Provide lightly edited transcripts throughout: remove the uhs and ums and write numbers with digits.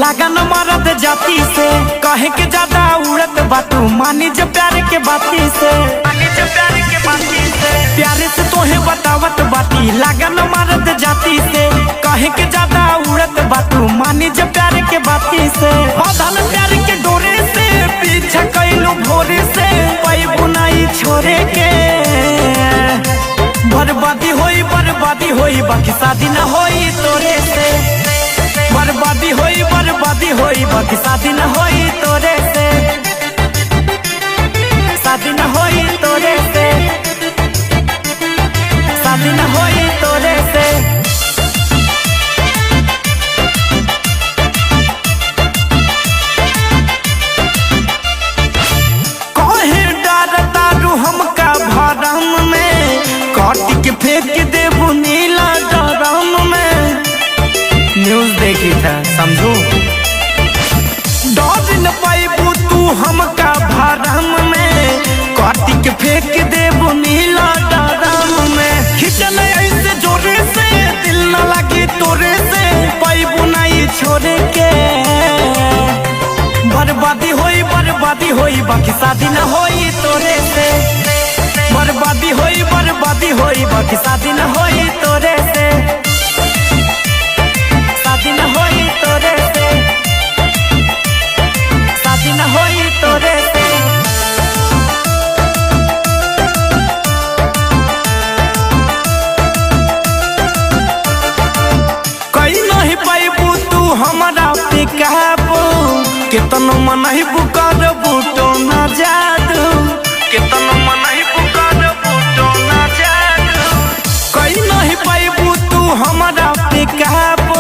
लागन मरद जाति से, कहे के ज्यादा उड़त बातू मानी जो प्यार के बाती से, मानी जो प्यार के बाती से। प्यारे से तोहे बतावत बाती, लागन मरद जाति से, कहे के ज्यादा उड़त बातू मानी जो प्यार के बाती से। बाधल प्यार के डोरे से पीछा कैलू भोरे से, पई बुनाई छोरे के। बर्बादी होई बर्बादी होई बाकी शादी न होई तोरे से। बर्बादी होई बर्बादी होई बाकी शादी न होई तोरे से। शादी न होई तोरे से। शादी न होई तोरे से। कहे डरता रू हमका भरम में, काट के फेंक देबू नीला डरम में। न्यूज देखी था समझो, डर न पाइबू तू हमका भरम में, काट के फेंक देबू नीला डरम में। खिंचल ऐसे जोरे से दिल न लगी तोरे से, पाइबू नहीं छोड़े के। बर्बादी होई बर्बादी होई बाकी शादी न होई तोरे से। बर्बादी होई बर्बादी होई बाकी शादी न होई तोरे से। शादी न होई तोरे से। शादी न होई तोरे से। कहीं नहीं पाइबू तू हमारा पे काबू, केतनो मनहिबू करबू तो ना जादू। केतनो मनहिबू करबू तो ना जादू। कहीं नहीं पाइबू तू हमारा पे काबू,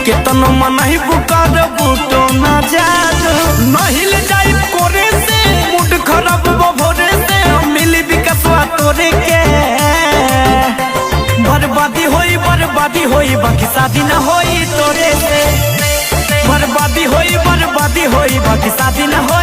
केतनो मनहिबू करबू तो ना जादू। नहीं ले जाइब कोरे से मूड खराब भोरे से, मिली विकसवा तोरे के। बर्बादी होई बर्बादी होई बाकी शादी न होई तोरे से। बर्बादी होई बर्बादी होई बाकी शादी न होई।